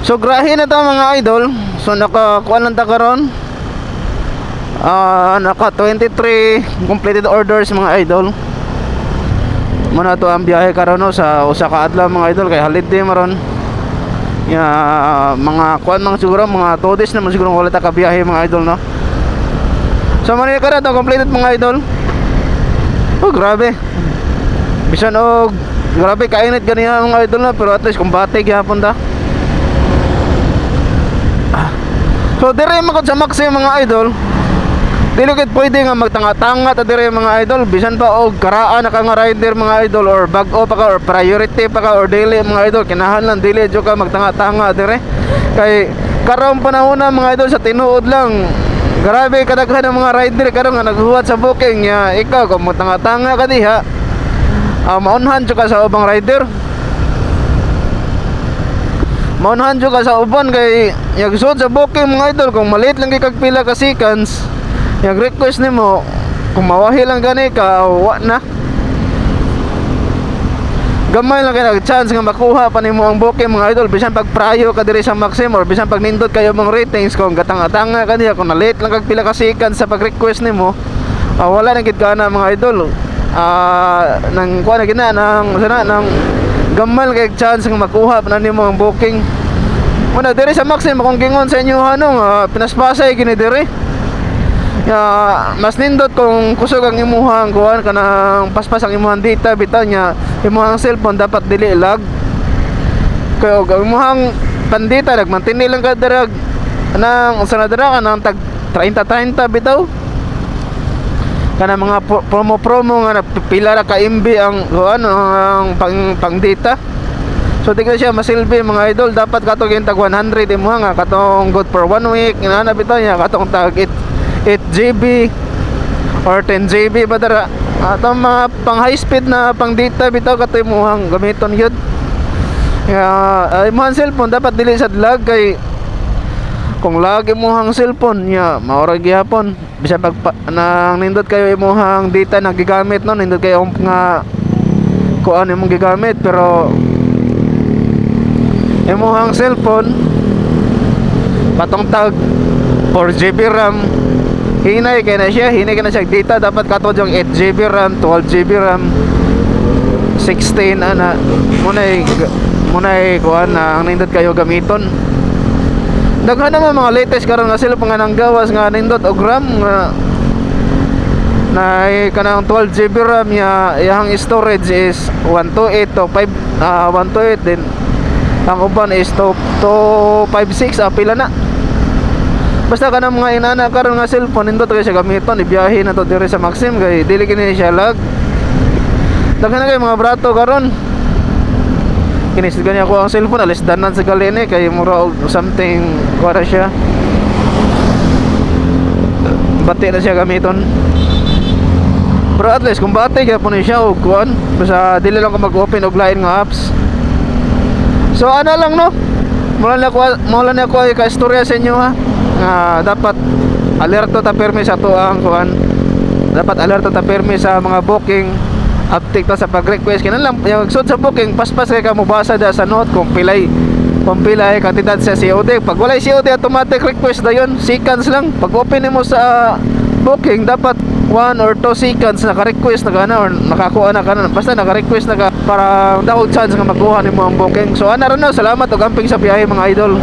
So grahe na ta, mga idol. So nakakuha lang ta karon. Naka 23 completed orders, mga idol. Muna to ang biyahe karon, no, sa usa ka adlaw, mga idol, kay holiday maron. Ya, mga kuan mga siguro mga 2 days naman siguro wala ta ka biyahe, mga idol, no. So man karon to completed, mga idol. Oh, grabe. Bisan og grabe kainit ganiha, mga idol, na pero at least kumbate gyapon ta. So dire man sa Maxim, mga idol. Dili gid pwede nga magtanga-tanga ta dire, mga idol, bisan pa og karaan na ka nga rider, mga idol, or bag-o pa ka or priority pa ka or dili, mga idol, kinahanglan dili jud ka magtanga-tanga dire. Kay karong panahon na, mga idol, sa tinuod lang, grabe kadaghan ng mga rider karon nga naghuwat sa booking ya. Ikaw, kung magtanga-tanga ka diha, maunhan jud ka sa ubang rider. Maunhan jud ka sa uban kay yagsud sa booking, mga idol, kung maliit lang kay kag pila ka seconds yung request nimo, kung mawahi lang gani ka, wa na, gamay lang kay nag chance nga makuha pa nimo ang booking, mga idol, bisan pag prayo ka diri sa Maxim or bisan pag nindot kayo mong ratings. Kung gatanga-tanga ka niya, kung na-late lang kag pila ka seconds sa pag-request nimo, wala na gid ka na, mga idol. Nang kuha na gid na nang sana nang gamay lang kay chance nga makuha pa na nimo ang booking. Muna diri sa Maxim, akong gingon sa inyo ano nga pinaspasay gini diri. Ya, mas nindot kung kusog ang imuhang kuan, kanang paspas ang imuhang data bitaw niya, imuhang cellphone dapat dili lag. Kay og ang imuhang pandita nagmantini lang ka dirag nang sa nadara ka nang tag 30 30 bitaw, kana mga promo promo nga pila ra ka MB ang kuan, ang pang pang data. So di ka siya masilbi, mga idol. Dapat katong yung tag 100 imo nga katong good for one week inana bitaw niya, katong tag 8 8 GB or 10 GB ba dara, atong mga pang high speed na pang data bitaw, kato imuhang gamiton yun. Kaya imuhang cellphone dapat dili sad lag, kay kung lag imuhang cellphone nya, maura gihapon. Bisan pag nang nindot kayo imuhang data na gigamit, no, nindot kayo nga kuan imong gigamit, pero imuhang cellphone patong tag 4 GB RAM, hinay kay na siya, hinay kay na siya data. Dapat kato yung 8 GB RAM, 12 GB RAM, 16 ana, munay kuan na ang nindot kayo gamiton. Daghan naman mga latest karon nga cellphone nga nanggawas nga nindot og RAM nga na kanang 12 GB RAM ya, iyang storage is 128 to 5, 128 din. Ang uban is to 256, pila na. Basta kanang mga inana karon nga cellphone, nindot kay siya gamiton. Ibiyahe na to diri sa Maxim kay dili kini siya lag. Daghan na kay mga brato karon. Kinis gani ako ang cellphone, alis danan sa galini kay mura og something kuha siya, bati na siya gamiton. Pero at least kung bati gyapon ni siya og kuan, basta dili lang ko mag-open og lain nga apps. So ana lang, no, mula na ko ay ka-istorya sa inyo ha, nga dapat alerto ta permi sa tuang kuan, dapat alerto ta permi sa mga booking, update ta sa pag-request. Kinahanglan yung sud sa booking, paspas kay ka mobasa da sa note kung pilay kantidad sa COD. Pag walay COD, automatic request dayon, seconds lang. Pag open nimo sa booking, dapat 1 or 2 seconds naka-request na ka na or nakakuha na ka na, basta naka-request na ka para dako chance nga makuha nimo ang booking. So ana ra, no. Salamat ug amping sa biyahe, mga idol.